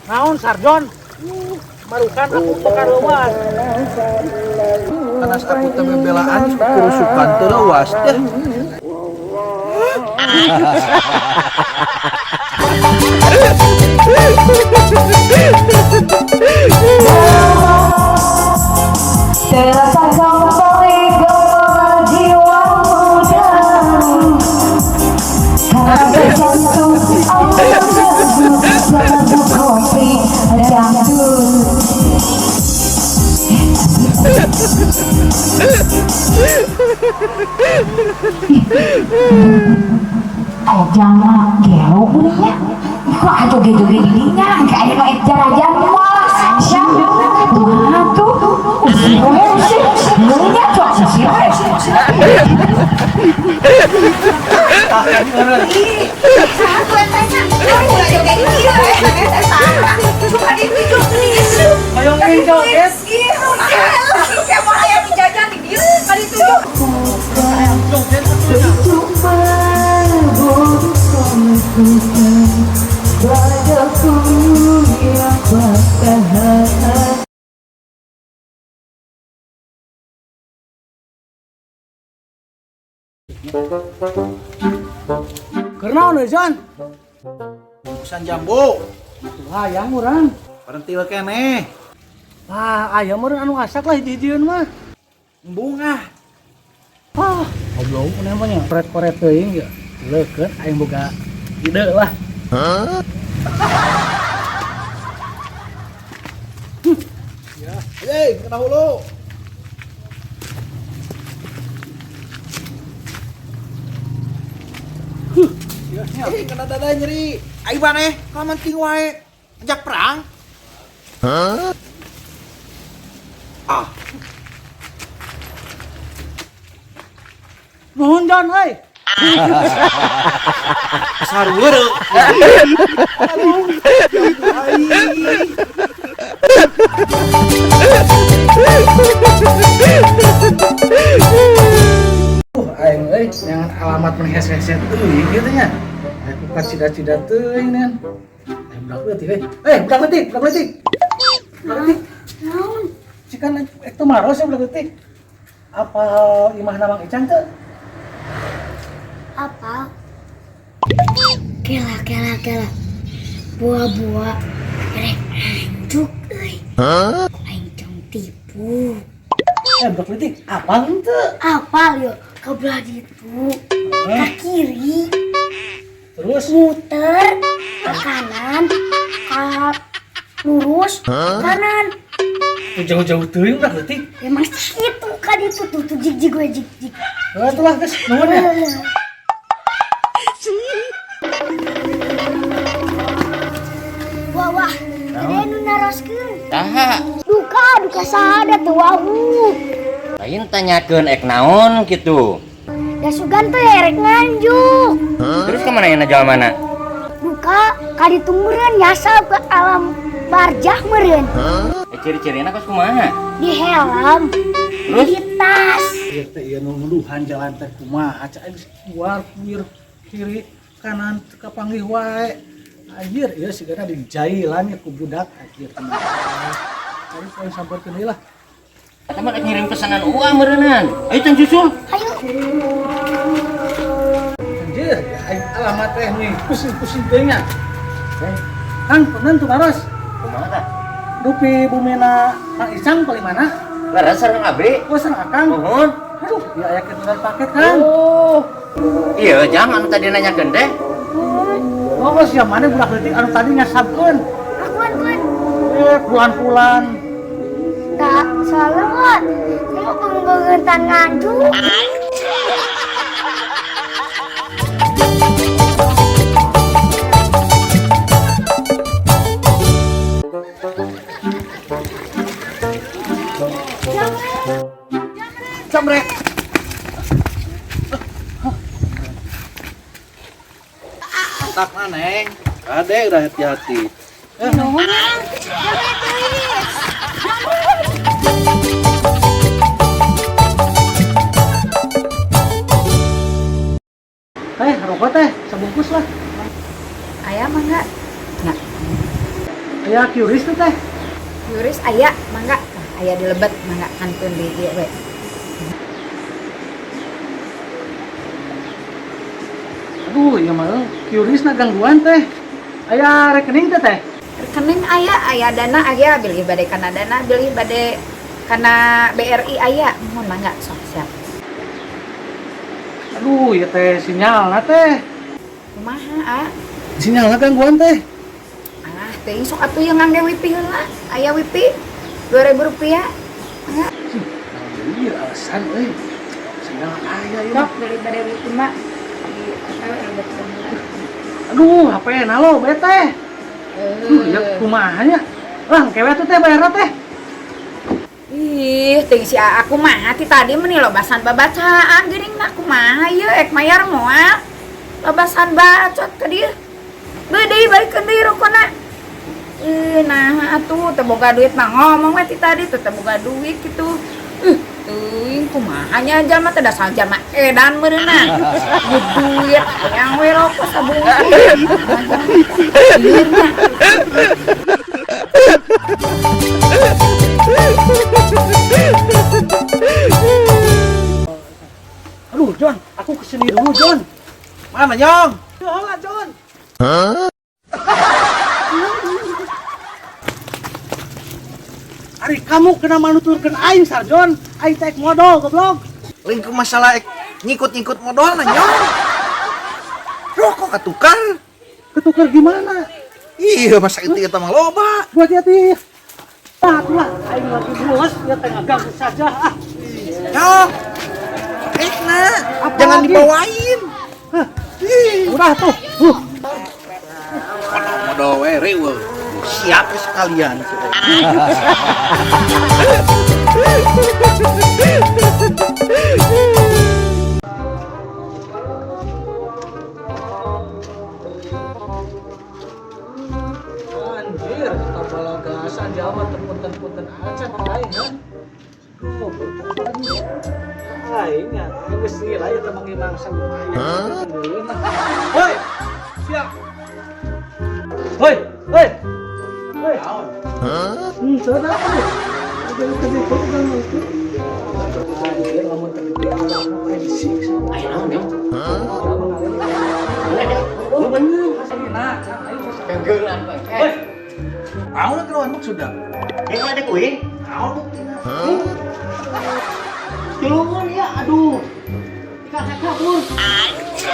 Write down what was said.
Naon Sarjon? Marukan aku bakal leuwas. Panas aku teh bebelaan kurusukan teu leuwas teh. Terasa kembali gembala jiwa mudamu. Hati jantung aku kopi dangdut. Aya jalma gelo beunya. Kok atuh joget-joget di dinya, kayak aya nu jarajan mah. Siapa tuh? Atuh. Usir we usir. Beunya cok usir we. Hoyong euy joget. Joget atuh nya. Padaku yang patah. Keur naon euy, Jon? Bungkusan jambu. Tuh hayang urang. Parentil keneh. Ah, aya meureun anu asak lah hiji-hijieun mah. Embung ah. Ah, goblok maneh mah nya. Koret-koret teuing ya. Leukeun aing boga ide lah. Hei, kena hulu. Eh, kena dada nyeri. Ayo maneh, kelaman ting wae. Ajak perang. Ah, Nuhun Jon euy. sareureuk. Aing euy nyangan alamat mun hese-hese teuing kieu nya. Aing ku kacida-cida teuing nya. Aing budak leutik euy. Eh, budak leutik, budak leutik. Budak leutik. Naon? Cikan ek teu maros ya budak leutik. Apal imahna Mang Icang teu? Apa? Kela kela kela. Buah-buah rek anjuk euy. Aing tong tipu. Eh, budak leutik, apal henteu? Apal yo ke belah ditu, ke kiri, Terus muter ke kanan, ke lurus, ke kanan. Tuh jauh-jauh teuing budak leutik. Emang situ kan itu tuh tuh jig jig we jig jig. Heuh atuh lah geus nuhun ya. Wah wah, gede nu naroskeun. Saha? Duka duka sada teu wawuh. Lain tanyakeun ek naon kitu. Da sugan teh rek nganjuk. Terus kemana yang jual mana? Duka kaditu meureun nyasab ke alam barjah meureun. Eh, ciri-cirina kos kumaha? Di helm, Terus? di tas. Ieu teh ieu nu nuduhan jalan teh kumaha cak aing geus keluar kuir kiri kanan teu kapanggih wae. Anjir, ieu sigana dijailan ya ku budak anjir kumaha. Tapi paling samperkeun deui lah. Eta mah rek ngirim pesanan uang meureunnan. Ayo can susul. Ayo. Anjir, aing alamat teh nih pusing-pusing teuing nya. Eh, Kang, punten tuh maros. Kumaha tah? Dupi bumina Mang Icang paling mana? Leres sareng abdi. Oh, sareng Akang. Nuhun. Aduh, ieu aya ketinggalan paket, Kang. Oh. Iya, jang anu tadi nanyakeun teh. Oh, siapa mana budak leutik anu tadi nyasabkeun. Akuan kuan. Eh, pulan-pulan. Tak salah kan. Mau penggentan nganjuk. Jamret. Tak neng. Ade udah hati-hati. Nuhun. Teh, rokok teh, sebungkus lah. Ayah mah enggak? Nah. Aya QRIS teh teh. QRIS aya, mangga. Aya di lebet, mangga kantun di ieu we. Aduh, ieu mah QRIS na gangguan teh. Aya rekening teh teh. Rekening aya, aya dana aya, bilih bade kana dana, bilih bade kana BRI aya. Mohon mangga sok siap. Aduh, ieu teh sinyalna teh. Kumaha, A? Sinyalna gangguan teh. Ah, teuing sok atuh yang ngangge wifi heula. Aya wifi 2000 rupiah. Mangga. Iya, alasan euy. Sinyal aya ieu. Sok bilih bade wifi mah di eta we lebet heula. Aduh, HP na lo bete. Ya kumaha nya? Lah, kewe tuh teh bayarna teh. Ih, teuing si Aa kumaha ti tadi meni lobasan babacaan geuning na kumaha ieu ek mayar moal. Lobasan bacot ka dieu. Beudeuy balikeun deui rokona. Ih, nah atuh teu boga duit mah ngomong we ti tadi teu boga duit kitu. Teuing kumaha nya jalma teh dasar jalma edan meureunna. Duit hayang we rokok sabungkus. Lieur nya. Aduh, John, aku kesini dulu, John. Mana, Nyong? Heula, John. Ari kamu kena manuturkeun aing, Sarjon. Aing teh modal goblok. Lain ke masalah ngikut-ngikut modal na, Nyong. Rokok ketukar. Ketukar gimana? Iya, masa itu eta mah loba. Buat hati. Ah, itulah aing lagi mules ya teh ngaganggu saja. Ah. Nyong. Nah, jangan lagi? Dibawain. Hah. Ih. Udah tuh. Modal we riweuh. Siap sekalian. Anjir, tabalagasan Jawa tepunten-punten aja aing ya. Goblok aing ya, aing geus nilai teh mangi mangsa lumayan. Hoi. Siap. Hoi, hoi. Hoi. Hah? Sudah apa? Anjir, lamun teu gede aing disiksa. Ayo naon, Nyong? Lu bener, hasilna. Genggelan, Bang. Hoi. Naon keluar maksudna? Yang ada kuing? Naon buktina? Tulungan ya, aduh. Kakak kabur. Anjir.